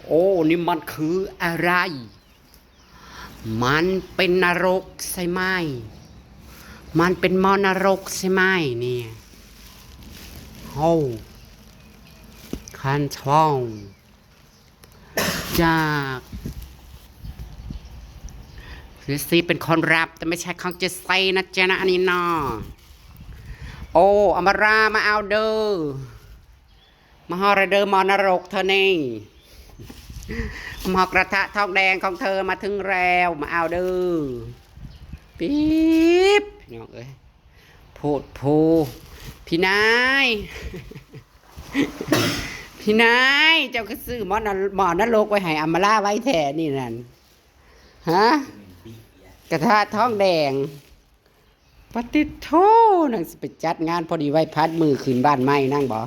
ໂອ້ ນີ້ມັນຄືອະໄລ? ມັນເປັນນະລົກໃຊ່ໄໝ? ມັນເປັນໝໍນະລົກໃຊ່ໄໝນີ້? ໂອ້ ຄັນທອງຈາກ ເຈສຊີເປັນຄົນຮັບ ແຕ່ໄມ່ໃຊ່ຂອງເຈສຊີນະຈະນະ ອັນນີ້ເນາະ. ໂອ້ ອຳມາລາ ມາເອົາເດີ. ມາຮອດແລ້ວເດີ ໝໍນະລົກເທື່ອນີ້. ໝໍກະທະທອງແດງຂອງເທີມາເຖິງແລ້ວ ມາເອົາເດີ. ປີບ ພີ່ນ້ອງເອີຍ ໂພດໂພ. ພີ່ນາຍ ພີ່ນາຍ ເຈົ້າຄືຊື້ໝໍນະ ໝໍນະລົກໄວ້ໃຫ້ອຳມາລາໄວ້ແທ້ນີ້ນັ້ນ ຮະ? ກະທະທອງແດງ. ປະຕິດໂທ ນາງຊິໄປຈັດງານພໍດີໄວ້ພັດມື້ຂຶ້ນບ້ານໃໝ່ນາງບໍ?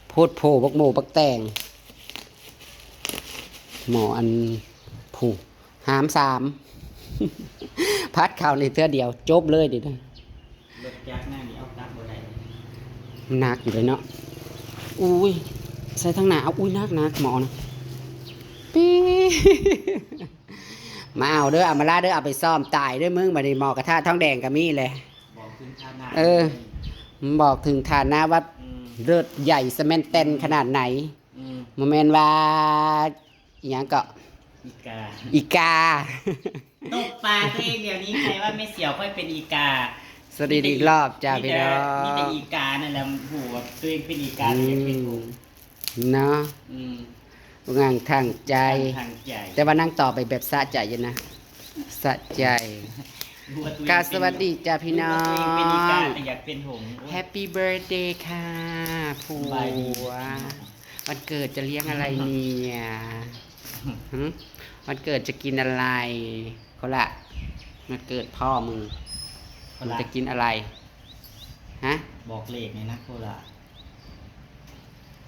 ໂພດໂພ ບັກໂມບັກແຕງ. ໝໍອັນ ຜູ້ ຫາມສາມ ພັດເຂົ້ານີ້ເທື່ອດຽວຈົບເລີຍນີ້ນະ. ລົດຈັກນາງນີ້ເອົາກັບບໍ່ໄດ້ ໜັກຢູ່ເດ້ເນາະ. ອຸ້ຍ ໃສ່ທາງໜ້າ ເອົາ ອຸ້ຍ ໜັກໆ ໝໍນະ. ປີ ມາເອົາເດີ ອຳມາລາເດີ ເອົາໄປຊ້ອມຕາຍເດີມຶງ. ບັດນີ້ໝໍກະທະທອງແດງກໍມີແຫຼະ. ບອກເຖິງຖານະ ເອີ ບອກເຖິງຖານະວ່າ ອືມ ເລີດໃຫຍ່ສະແມ່ນແຕ່ນຂະໜາດໃດ. ອືມ ບໍ່ແມ່ນວ່າອີ່ຫຍັງເກາະ ອີກາ ອີກາ. ຕົບປາຕົວເອງດຽວນີ້ ໃຜວ່າແມ່ສຽວຂ້ອຍເປັນອີກາ. ສະຫວັດດີອີກລອບຈ້າ ມີແຕ່ ພີ່ນ້ອງ ມີແຕ່ອີການັ້ນແຫຼະຮູ້ວ່າຕົວເອງເປັນອີກາ ອືມ ກໍຢາກເຮັດ ເນາະ ອືມ ງານທາງໃຈ ທາງໃຈ ແຕ່ວ່ານາງຕອບໄປແບບສະໃຈຢູ່ນະ ສະໃຈ. ກາສະຫວັດດີຈ້າພີ່ນ້ອງ ຮູ້ວ່າຕົວເອງເປັນອີກາ ກໍຢາກເປັນຫົງ. ໂອ້ຍ Happy birthday ຄ່ະຜົວ ສະບາຍດີ ວັນເກີດຈະລ້ຽງອະໄລເນຍ? ຫຶ ວັນເກີດຈະກິນອະໄລ? ໂຄລະ ວັນເກີດພໍ່ມຶງ ໂຄລະ ມຶງຈະກິນອະໄລ? ຮະ ບອກເລກແດ່ນະໂຄລະ.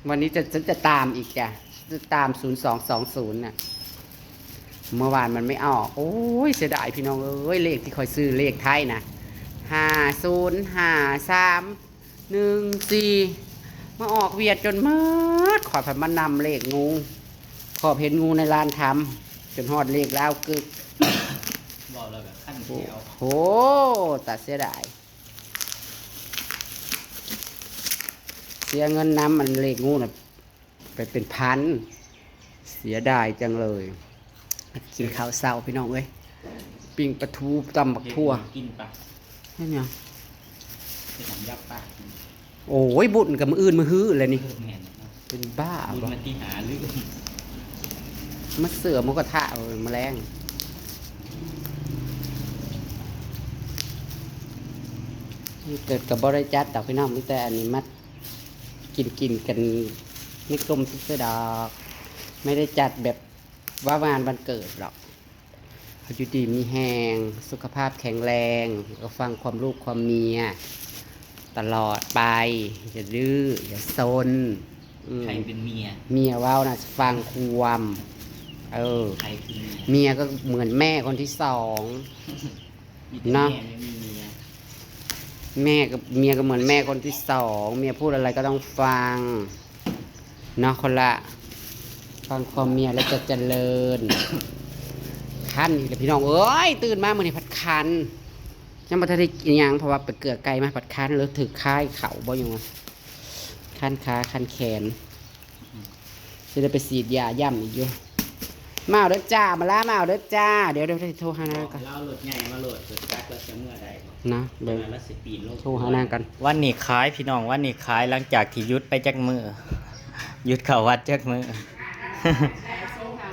ວັນນີ້ຈະ ຈະ ຈະຕາມອີກຈ້ະ ຈະຕາມສູນສອງສອງສູນນະ ເມື່ອວານມັນໄມ່ອອກ. ໂອ້ຍ ເສຍດາຍພີ່ນ້ອງເອີຍ ເລກທີ່ຂ້ອຍຊື້ເລກໄທນະ ຫ້າສູນຫ້າສາມ ໜຶ່ງສີ່ ມາອອກຫວຽດຈົນໝົດ. ຂ້ອຍພັດມານຳເລກງູ ຂອບເຫັນງູໃນລານທຳ ຈົນຮອດເລກລາວກຶກ. ເວົ້າແລ້ວກໍຄັນແຂ້ວ ໂອ້ ຕາເສຍດາຍ ເສຍເງິນນຳອັນເລກງູນະ ໄປເປັນພັນ ເສຍດາຍຈັງເລີຍ. ກິນເຂົ້າເຊົ້າພີ່ນ້ອງເອີຍ ປີ້ງປາທູ ຕຳບັກຖົ່ວ. ເຮັດຫຍັງກິນປະ? ເຮັດຫຍັງ? ເຮັດຫຍັງ? ຢາກປະກິນ. ໂອ້ຍ ບຸນກໍມື້ອື່ນມື້ຮືແຫຼະນີ້. ເອີ ແມ່ນເນາະ ເປັນບ້າບໍ? ບຸນວັນທີຫ້າຫຼື ມາເສືອໝູກະທະເອົາມາແລງ. ເກີດກໍບໍ່ໄດ້ຈັດດອກພີ່ນ້ອງ ມີແຕ່ອັນນີ້ມາ ກິນ ກິນກັນໃນກຸ່ມຊື່ໆດອກ ໄມ່ໄດ້ຈັດແບບວ່າງານວັນເກີດດອກ. ເຮົາຢູ່ດີມີແຮງ ສຸຂະພາບແຂງແຮງ ແລ້ວກໍຟັງຄວາມລູກຄວາມເມຍຕະຫຼອດໄປ ຢ່າດື້ຢ່າຊົນ. ອືມ ໃຜເປັນເມຍ? ເມຍເວົ້ານະ ຟັງຄວາມ. ເອີ ໃຜຄືເມຍ? ເມຍກໍເໝືອນແມ່ຄົນທີສອງ. ມີແຕ່ ເນາະ ແມ່ ໄມ່ມີເມຍ. ແມ່ກໍ ເມຍກໍເໝືອນແມ່ຄົນທີສອງ ເມຍພູດອະໄລກໍຕ້ອງຟັງເນາະ ຄົນລະ ຟັງຄວາມເມຍແລ້ວຈະຈະເລີນ. ຄັນອີກແລ້ວພີ່ນ້ອງເອີຍ ຕື່ນມາມື້ນີ້ພັດຄັນ ຍັງບໍ່ທັນໄດ້ຫຍັງ ເພາະວ່າໄປເກືອໄກ່ມາ ພັດຄັນ ຫຼືຖືກຄາຍເຂົ້າບໍ່ຫຍັງວະ ຄັນຂາຄັນແຂນ. ຊິໄດ້ໄປສີດຢາຢ້ຳອີກຢູ່. ມາເອົາເດີຈ້າ ມາລາ ມາເອົາເດີຈ້າ. ດຽວ ດຽວ ດຽວໂທຫານາງກ່ອນ ລາວລົດໃຫຍ່ມາໂລດ ລົດຈັກລາວຈະເມືອໄດ້ບໍ່ນະ? ເບິ່ງ ລາວຊິປີນລົງ. ໂທຫານາງກ່ອນ. ວັນນີ້ຂາຍພີ່ນ້ອງ ວັນນີ້ຂາຍ ຫຼັງຈາກທີ່ຢຸດໄປຈັກມື້ ຢຸດເຂົ້າວັດຈັກມື້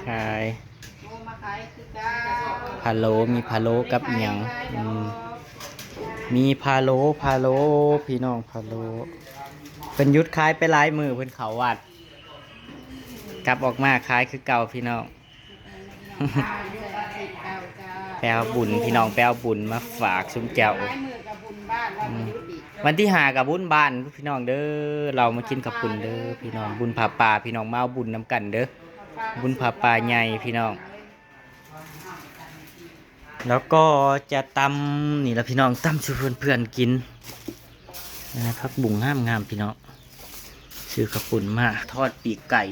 ຂາຍ. ພະໂລ້ ມີພະໂລ້ກັບອີ່ຫຍັງ? ອືມ ມີພະໂລ້ ພະໂລ້ ພີ່ນ້ອງ ພະໂລ້. ເພິ່ນຢຸດຂາຍໄປຫຼາຍມື້ ເພິ່ນເຂົ້າວັດ ກັບອອກມາຂາຍຄືເກົ່າພີ່ນ້ອງ. ໄປເອົາບຸນພີ່ນ້ອງ ໄປເອົາບຸນມາຝາກຊຸມເຈົ້າ. ອືມ ວັນທີຫ້າກໍບຸນບ້ານພີ່ນ້ອງເດີ ເຮົາມາກິນເຂົ້າປຸ້ນເດີພີ່ນ້ອງ. ບຸນຜ້າປ່າພີ່ນ້ອງ ມາເອົາບຸນນຳກັນເດີ ບຸນຜ້າປ່າໃຫຍ່ພີ່ນ້ອງ. ແລ້ວກໍຈະຕຳນີ້ລະພີ່ນ້ອງ ຕຳສູ່ເພື່ອນໆກິນ. ຜັກບຸ້ງງາມໆພີ່ນ້ອງ ຊື້ເຂົ້າປຸ້ນມາ ທອດປີກໄກ່.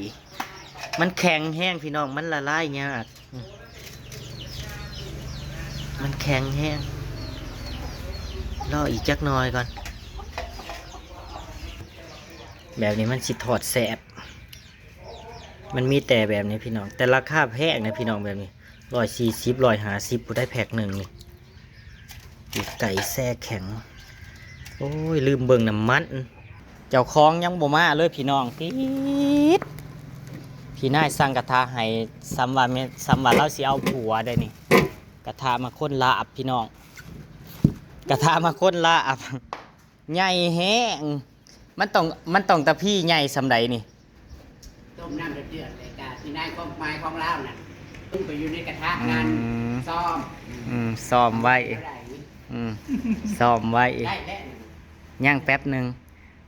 ມັນແຂງແຮງພີ່ນ້ອງ ມັນລະລາຍຍາກ ອືມ ມັນແຂງແຮງ ລໍອີກຈັກໜ່ອຍກ່ອນ. ແບບນີ້ມັນຊິທອດແຊບ ມັນມີແຕ່ແບບນີ້ພີ່ນ້ອງ ແຕ່ລາຄາແພງນະພີ່ນ້ອງ ແບບນີ້ ຮ້ອຍສີ່ສິບ ຮ້ອຍຫ້າສິບ ຜູ້ໃດແພັກໜຶ່ງນີ້. ປີກໄກ່ແຊ່ແຂງ ໂອ້ຍ ລືມເບິ່ງນ້ຳມັນ ເຈົ້າຂອງຍັງບໍ່ມາເລີຍພີ່ນ້ອງ ຕິດ ພີ່ນາຍສັ່ງກະທະໃຫ້ ສ່ຳວ່າແມ່ນ ສ່ຳວ່າລາວຊິເອົາຜົວໄດ໋ນີ້ ກະທະມາຄົນລາບພີ່ນ້ອງ ກະທະມາຄົນລາບ ໃຫຍ່ແຮງ ມັນຕ້ອງ ມັນຕ້ອງຕະພີໃຫຍ່ສ່ຳໃດນີ້? ຕົ້ມນ້ຳເດືອດໆ ແລ້ວກະຊິນາຍຄວາມໝາຍຂອງລາວນັ້ນ ລົງໄປຢູ່ໃນກະທະນັ້ນ ອືມ ຊ້ອມ ອືມ ຊ້ອມໄວ້ ອືມ ຊ້ອມໄວ້ ໄດ້ແລ້ວ ຍັງແປັບໜຶ່ງ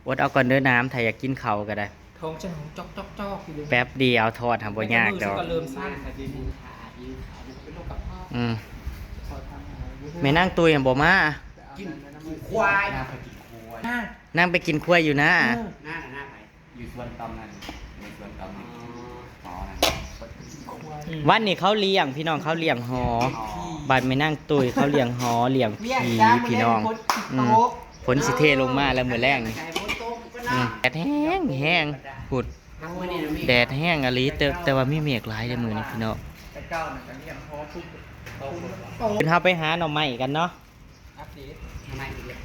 ອົດເອົາກ່ອນເດີນ້ຳ ຖ້າຢາກກິນເຂົ້າກໍໄດ້ ທ້ອງຊັ້ນຂອງຈອກໆໆ ຢູ່ເດີ ແປັບດຽວທອດຫາບໍ່ຍາກດອກ ແຕ່ກໍເລີ່ມສ້າງ ອືມ ແມ່ນາງຕຸ້ຍຫາບໍ່ມາ ກິນ ກິນຄວາຍ ນາງໄປກິນຄວາຍຢູ່ນາ ເອີ ນານະ ນາໃຜ? ຢູ່ສວນຕຳນັ້ນ ໃນສວນຕຳນັ້ນ ອໍ ອໍ ນັ້ນ ອືມ ວັນນີ້ເຂົາລ້ຽງ ພີ່ນ້ອງ ເຂົາລ້ຽງຫໍ ອໍ ບ້ານແມ່ນາງຕຸ້ຍເຂົາລ້ຽງຫໍ ລ້ຽງຜີພີ່ນ້ອງ ອືມ ຝົນຊິເທລົງມາແລ້ວມື້ແລງນີ້ ອືມ ແດດແຮງໆ ພຸ້ນ ແດດແຮງອີ່ຫຼີ ແຕ່ ແຕ່ວ່າມີເມກຫຼາຍເດ້ມື້ນີ້ພີ່ນ້ອງ ເຮົາໄປຫາໜໍ່ໄມ້ກັນເນາະ. ອັບເດດ ໜໍ່ໄມ້ອີກແລ້ວ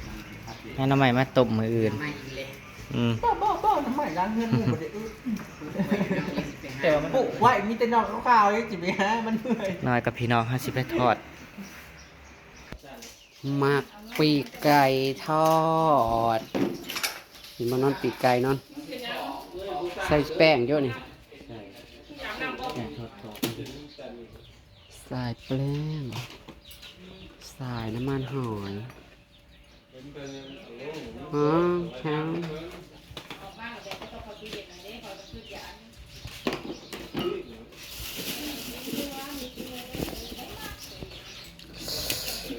ອັບເດດ ຫາໜໍ່ໄມ້ມາຕົ້ມມື້ອື່ນ ໜໍ່ໄມ້ອີກແລ້ວ ອືມ ບໍ່ ບໍ່ ບໍ່ ໜໍ່ໄມ້ຫຼັງເຮືອນໝູ່ບໍ່ໄດ້ອຶ ອືມ ແຕ່ວ່າມັນປູກໄວ້ ມີແຕ່ໜໍ່ຂາວໆ ຊິໄປຫາມັນເມື່ອຍ ນ້ອຍກັບພີ່ນ້ອງເຮົາຊິໄປທອດ ໝາກປີກໄກ່ທອດ ເຫັນບໍ່ ນອນ ປີກໄກ່ນອນ ໃສ່ແປ້ງຢູ່ນີ້ ໃສ່ແປ້ງທອດໆ ສາຍແປ້ງ ສາຍນ້ຳມັນຫອຍ ອໍ ແຮງ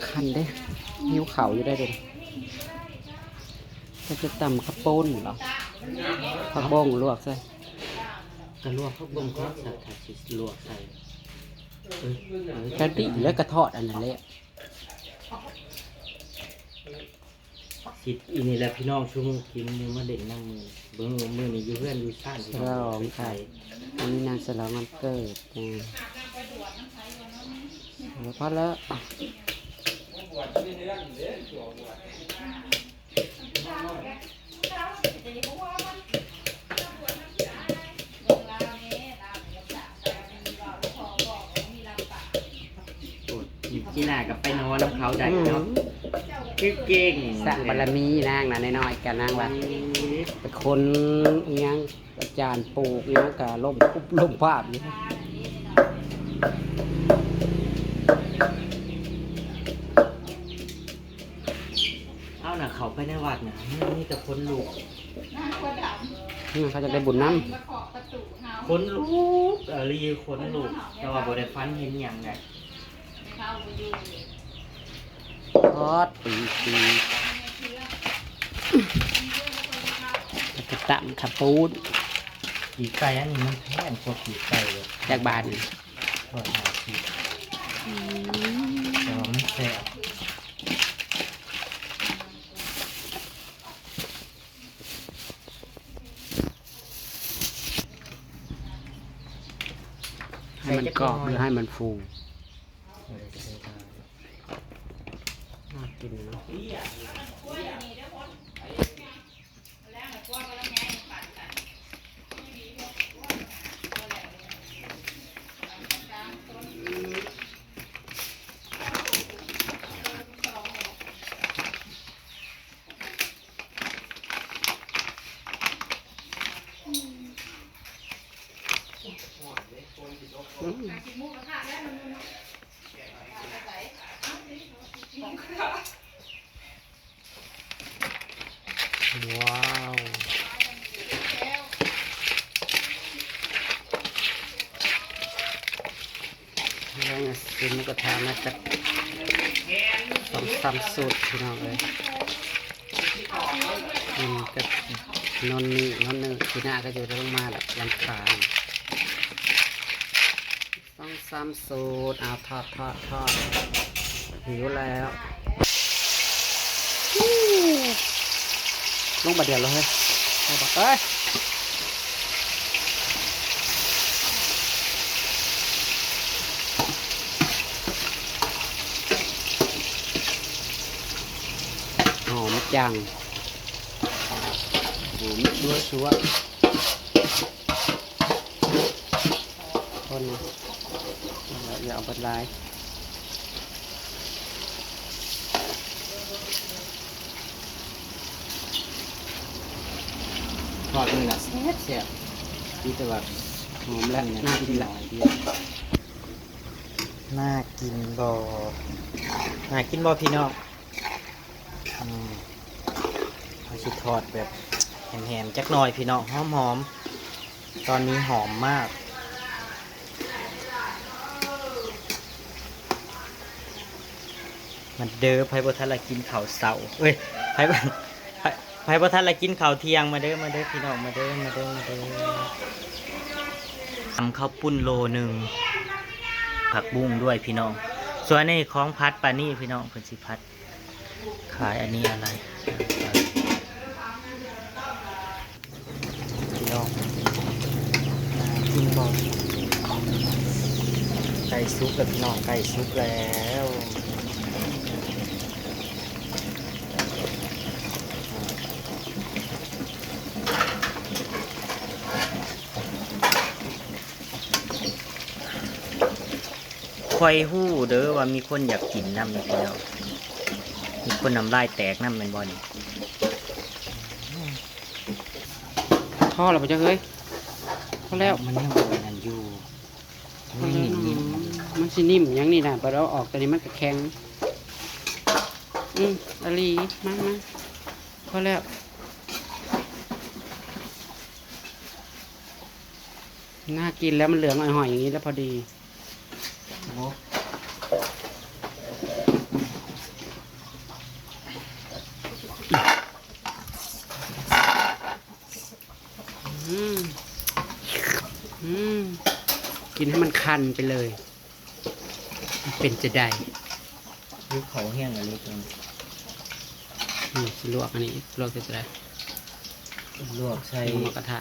ຄັນເດ້ ຫິວເຂົ້າຢູ່ໄດ໋ເດ ກໍຈະຕຳເຂົ້າປຸ້ນບໍ ຜັກບົ້ງລວກໃສ່ ກໍລວກຜັກບົ້ງກ່ອນ ຖ້າ ຖ້າຊິລວກໃສ່ ເອີ ເອີ ກະຕິແລ້ວກະທອດອັນນັ້ນແຫຼະ ຊິອີນີ້ແຫຼະພີ່ນ້ອງ ຊຸມກິນຢູ່ມາຫຼິ້ນນຳມື້ນີ້ ເບິ່ງມື້ນີ້ຢູ່ເຮືອນຢູ່ຊານພີ່ນ້ອງ ສະຫຼອງໄປໃສ ອັນນີ້ນາງສະຫຼອງວັນເກີດ ເອີ ພໍແລ້ວ ໂອ້ຍ ກິນໜ້າກໍໄປນອນນຳເຂົາໄດ້ເນາະ ອືມ ຄືເກັ່ງ ສ້າງບາລະມີນາງນະ ນ້ອຍໆ ກະນາງວ່າ ອືມ ໄປຄົ້ນອີ່ຫຍັງ ອາຈານປູກອີ່ຫຍັງກະລົ້ມປຸບລົ້ມພາບຢູ່ ເອົານະ ເຂົ້າໄປໃນວັດນະ ມີແຕ່ຄົນລຸກ ອືມ ເຂົາຈະໄດ້ບຸນນຳ ຄົນລຸກອີ່ຫຼີ ຄົນລຸກ ແຕ່ວ່າບໍ່ໄດ້ຝັນເຫັນຫຍັງໃດ໋ ທອດປີກ ປີກ ແລ້ວກໍຕຳເຂົ້າປຸ້ນ ປີກໄກ່ອັນນີ້ມັນແພງກວ່າປີກໄກ່ ຈັກບາດນີ້ ຮ້ອຍຫ້າສິບ ອືມ ແຕ່ວ່າມັນແຊບ. ໃຫ້ມັນກອບ ຫຼືໃຫ້ມັນຟູ? ໜ້າກິນເນາະ. ວ້າວ ແລ້ວກິນໝູກະທະມາຈັກສອງສາມຊຸດ ພີ່ນ້ອງເອີຍ. ກິນກັບນອນນີ້ ນອນນີ້ ປີໜ້າກໍຈະໄດ້ລົງມາແຫຼະ ວັນຄານ. ຊ້ຳສູດ ເອົາ ທອດ ທອດ ທອດ ຫິວແລ້ວ ລົງບາດດຽວເລີຍ ເອີຍ ໄດ້ບໍ່ ເອີຍ ຫອມຈັງ ຫອມຊົ່ວໆ. ຄົນນະ ຢ່າເອົາເບິດຫຼາຍ ທອດມື້ລະແຊບໆ ມີແຕ່ວ່າຫອມແລ້ວ ໜ້າກິນລະ ໜ້າກິນບໍ່ ໜ້າກິນບໍ່ພີ່ນ້ອງ? ອືມ ເຮົາຊິທອດແບບແຫ້ງໆຈັກໜ່ອຍພີ່ນ້ອງ ຫອມໆ ຕອນນີ້ຫອມມາກ ມາເດີ ໃຜບໍ່ທັນລະກິນເຂົ້າເຊົ້າ ເອີຍ ໃຜ ໃຜ ໃຜບໍ່ທັນລະກິນເຂົ້າທ່ຽງ ມາເດີ ມາເດີພີ່ນ້ອງ ມາເດີ ມາເດີ ມາເດີ ຕຳເຂົ້າປຸ້ນໂລໜຶ່ງ ຜັກບຸ້ງດ້ວຍພີ່ນ້ອງ ສ່ວນນີ້ຂອງຜັດປານີ້ພີ່ນ້ອງ ເພິ່ນຊິຜັດ ຂາຍອັນນີ້ອະໄລ ພີ່ນ້ອງ ໜ້າກິນບໍ່? ໃກ້ສຸກແລ້ວພີ່ນ້ອງ ໃກ້ສຸກແລ້ວ ຂ້ອຍຮູ້ເດີວ່າມີຄົນຢາກກິນນຳນີ້ພີ່ນ້ອງ ມີຄົນນ້ຳລາຍແຕກນຳແມ່ນບໍ່ນີ້? ພໍແລ້ວບໍ່ຈັກເອີຍ ພໍແລ້ວ ມັນຍັງບໍ່ອັນນັ້ນຢູ່ ມັນຍັງໜິ່ມໆຢູ່ ມັນຊິໜິ່ມຫຍັງນີ້ນະ ບັດເອົາອອກຕອນນີ້ມັນກະແຂງ ອືມ ອາຫຼີ ມາ ມາ ພໍແລ້ວ ໜ້າກິນແລ້ວ ມັນເຫຼືອງຫອຍໆຢ່າງນີ້ແລ້ວພໍດີ. ອືມ ອືມ ກິນໃຫ້ມັນຄັນໄປເລີຍ ເປັນຈັ່ງໃດ? ຫິວເຂົ້າແຮງອີ່ຫຼີ ອືມ ຊິລວກອັນນີ້ ລວກໃສ່ໂຕໃດ? ລວກໃສ່ໝໍ້ກະທະ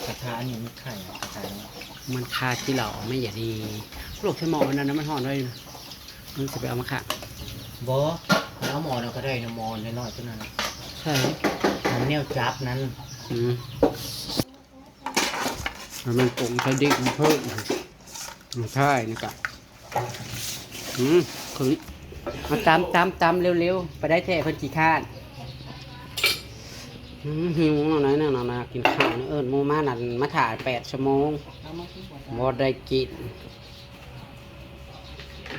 ກະທະອັນນີ້ມັນໄຂ່ ກະທະນີ້ ມັນຄາຂີ້ເຫຼົ້າແມ່ນຫຍັງນີ້ ລວກໃສ່ໝໍ້ອັນນັ້ນນະ ມັນຮ້ອນໄວ້ ມັນຊິໄປເອົາມາຂ້າງ ບໍ່ ເອົາໝໍ້ນັ້ນກະໄດ້ນະ ໝໍ້ນ້ອຍໆໂຕນັ້ນນະ ໃສ່ ອັນແນວຈັບນັ້ນ ອືມ ໃຫ້ມັນປົງໃສ່ດິ້ງເພີ່ມ ສຸດທ້າຍນີ້ກະ ອືມ ເພິ່ນ ມາຕຳ ຕຳ ຕຳເລັວໆ ໄປໄດ້ແທ້ເພິ່ນຂີ້ຄ້ານ ອືມ ຫິວໜ້ອຍໜຶ່ງນະ ກິນເຂົ້ານີ້ ເອີ້ນໝູ່ມານັ້ນ ມາຖ້າແປດຊົ່ວໂມງ ບໍ່ໄດ້ກິນ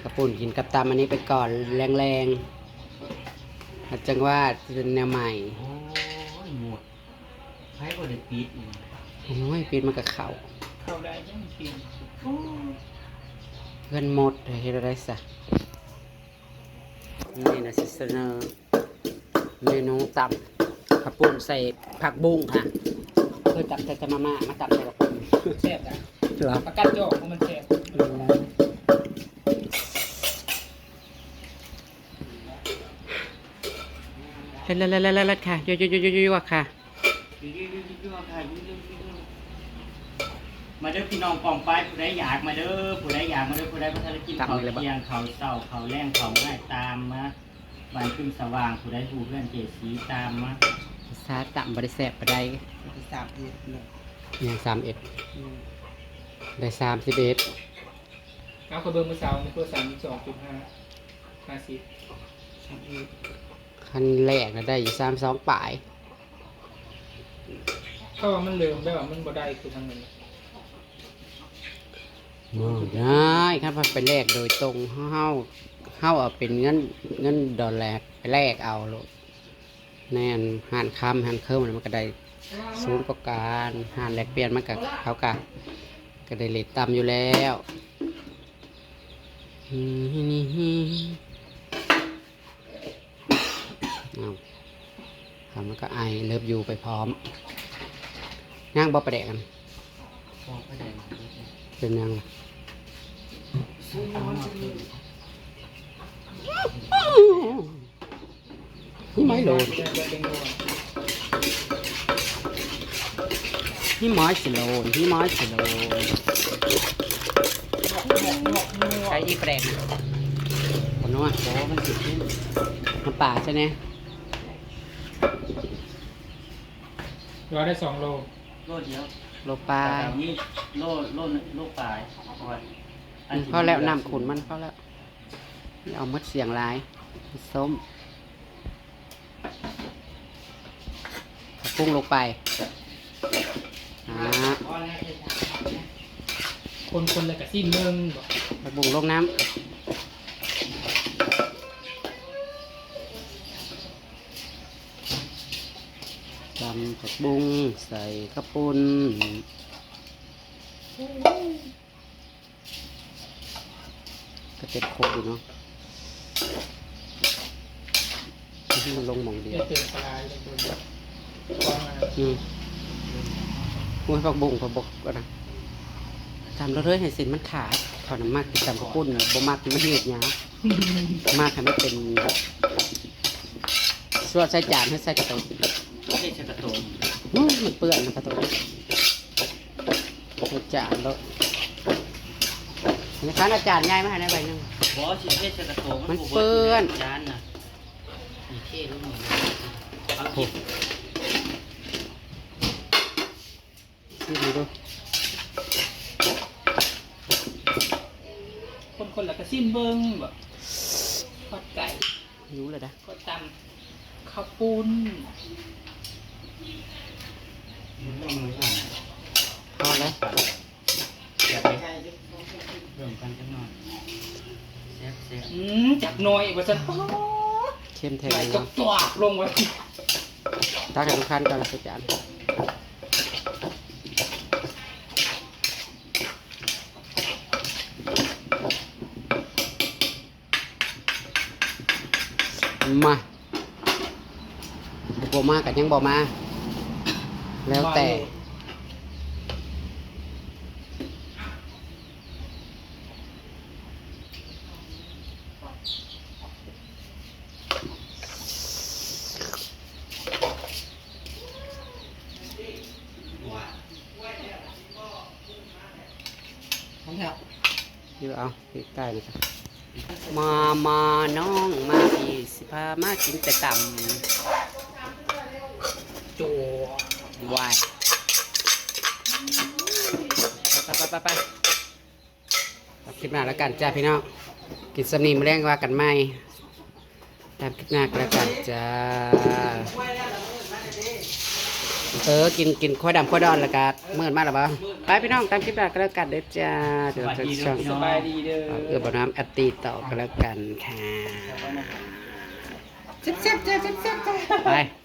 ກະປຸ້ນກິນກັບຕຳອັນນີ້ໄປກ່ອນແລງໆ ແລ້ວຈັ່ງວ່າຊິເປັນແນວໃໝ່ ໂອ້ຍ ໝົດ ໃຜບໍ່ໄດ້ປິດນີ້ ໂອ້ຍ ປິດມັນກະເຂົ້າ ເຂົ້າໄດ້ຈັ່ງກິນ ໂອ້ ເຮືອນໝົດ ເຮັດແນວໃດຊະ ນີ້ນະ ຊິສະເໜີເມນູຕຳເຂົ້າປຸ້ນໃສ່ຜັກບຸ້ງຄ່ະ ເຄີຍຕຳໃສ່ແຕ່ມາມ່າ ມາຕຳໃສ່ຜັກປຸ້ງ ແຊບນະ ເຫຼືອ ປາກາດຈອກຂອງມັນແຊບ ອືມ ເລີດໆໆໆໆ ຄ່ະ ຍົວໆໆໆໆ ຄ່ະ ມາເດີພີ່ນ້ອງປ້ອງປາຍ ຜູ້ໃດຢາກມາເດີ ຜູ້ໃດຢາກມາເດີ ຜູ້ໃດບໍ່ທັນໄດ້ກິນເຂົ້າທ່ຽງ ເຂົ້າເຊົ້າ ເຂົ້າແລງ ເຂົ້າງາຍ ຕາມມາບ້ານຄຶມສະຫວ່າງ ຜູ້ໃດຮູ້ເຮືອນເຈສີ ຕາມມາ ຊາຕຳບໍ່ໄດ້ແຊບປານໃດ ໄດ້ສາມເອັດເນາະ ຍັງສາມເອັດ ອືມ ໄດ້ສາມສິບເອັດ ເອົາ ຂ້ອຍເບິ່ງມື້ເຊົ້ານີ້ ເປີດສາມສິບສອງຈຸດຫ້າ ຫ້າສິບ ສາມເອັດ ຄັນແລກນະໄດ້ຢູ່ສາມສອງປາຍ ເພາະວ່າມັນເລີ່ມແບບວ່າມັນບໍ່ໄດ້ຄືທາງນັ້ນ ບໍ່ໄດ້ ຄັນວ່າໄປແລກໂດຍຕົງ ເຮົາ ເຮົາເອົາເປັນເງິນ ເງິນດອນແລກໄປແລກເອົາໂລດ ແມ່ນ ຮ້ານຄຳຮ້ານເຄີມມັນກະໄດ້ ສູນປະການ ຮ້ານແລກປ່ຽນມັນກະ ເຂົາກະ ກະໄດ້ເລດຕ່ຳຢູ່ແລ້ວ ອ້າວ ເຂົາມັນກະໄອ love you ໄປພ້ອມ ຍັງບໍ່ປາແດກຫັ້ນ ບໍ່ປາແດກ ເປັນຫຍັງລະ? He my lord. He my lord. He my lord. ໃສ່ອີກແປງນະ ບໍ່ນົວ ໂອ້ ມັນຊິເຂັ້ມ ນ້ຳປາໃສ່ແດ່. ລາວໄດ້ສອງໂລ ໂລດຽວ ໂລປາຍ ແຕ່ນີ້ໂລ ໂລ ໂລປາຍ ເພາະວ່າ ອືມ ພໍແລ້ວ ນ້ຳຂຸ້ນມັນພໍແລ້ວ ຢ່າເອົາໝົດສ່ຽງຫຼາຍ ສົ້ມ ຜັກບຸ້ງລົງໄປ ອ່າ ຄົນໆ ແລ້ວກໍຊີມເບິ່ງ ຜັກບຸ້ງລົງນ້ຳ. ຕຳຜັກບຸ້ງໃສ່ເຂົ້າປຸ້ນ ກໍເຕັມຄົກຢູ່ເນາະ ມັນລົງໝ່ອງດຽວ ອືມ ໂອ້ຍ ຜັກບຸ້ງ ຜັກບົກ ອັນນັ້ນ ຕຳໂລດເລີຍ ໃຫ້ເສັ້ນມັນຂາດ ເຂົານະມັກກິນຕຳເຂົ້າປຸ້ນ ບໍ່ມັກໃຫ້ມັນຍືດຍາວ. ມາໃຫ້ມັນເປັນສ່ວນໃສ່ຈານ ໃຫ້ໃສ່ກະໂຕ ໃສ່ກະໂຕ ໂອ້ຍ ມັນເປື້ອນນະກະໂຕ ໃສ່ຈານໂລດ ໃຫ້ຄັນເອົາຈານໃຫຍ່ມາໃຫ້ແດ່ໃບໜຶ່ງ ບໍ່ ຊິເທໃສ່ກະໂຕ ມັນ ມັນບໍ່ເປື້ອນ ເບິດຈານນະ ເທລົງ ເອົາ ໂອ້ ຊີມເບິ່ງດູ ຄົນໆ ແລ້ວກໍຊີມເບິ່ງ ບໍ່ ທອດໄກ່ ຫິວແລ້ວນະ ທອດຕຳເຂົ້າປຸ້ນ ພໍແລ້ວ ເພີ່ມກັນຈັກໜ້ອຍ ແຊບໆ ອືມ ຈັກໜ້ອຍວ່າຊັ້ນ ປາດ ເຂັ້ມແທ້ເນາະ ຈວກໆ ລົງໄວ້ ຕັກໃຫ້ທຸກທ່ານກ່ອນ ໃສ່ຈານ. ມາ ບໍ່ມາກໍຍັງບໍ່ມາ ແລ້ວແຕ່ ເອົາ ປີກໄກ່ນະ ມາ ມາ ນ້ອງມາ ພີ່ຊິພາມາກິນແຕ່ຕຳ ຈົວ ວາຍ ໄປໆໆໆ ຕາມຄລິບໜ້າແລ້ວກັນຈ້າພີ່ນ້ອງ ກິນສ່ຳນີ້ ມື້ແລງວ່າກັນໃໝ່. ຕາມຄລິບໜ້າກໍແລ້ວກັນຈ້າ ເອີ ກິນ ກິນຄວາຍດຳຄວາຍດອນແລ້ວກໍມື້ອື່ນມາແລ້ວບໍ່ ໄປພີ່ນ້ອງ ຕາມຄລິບໜ້າກໍແລ້ວກັນເດີຈ້າ ສະບາຍດີເດີ ເອື້ອຍບໍ່ນ້ຳ ອັດຕິຕໍ່ກໍແລ້ວກັນຄ່ະ ແຊບໆ ຈ້າ ແຊບໆ ຈ້າ ໄປ.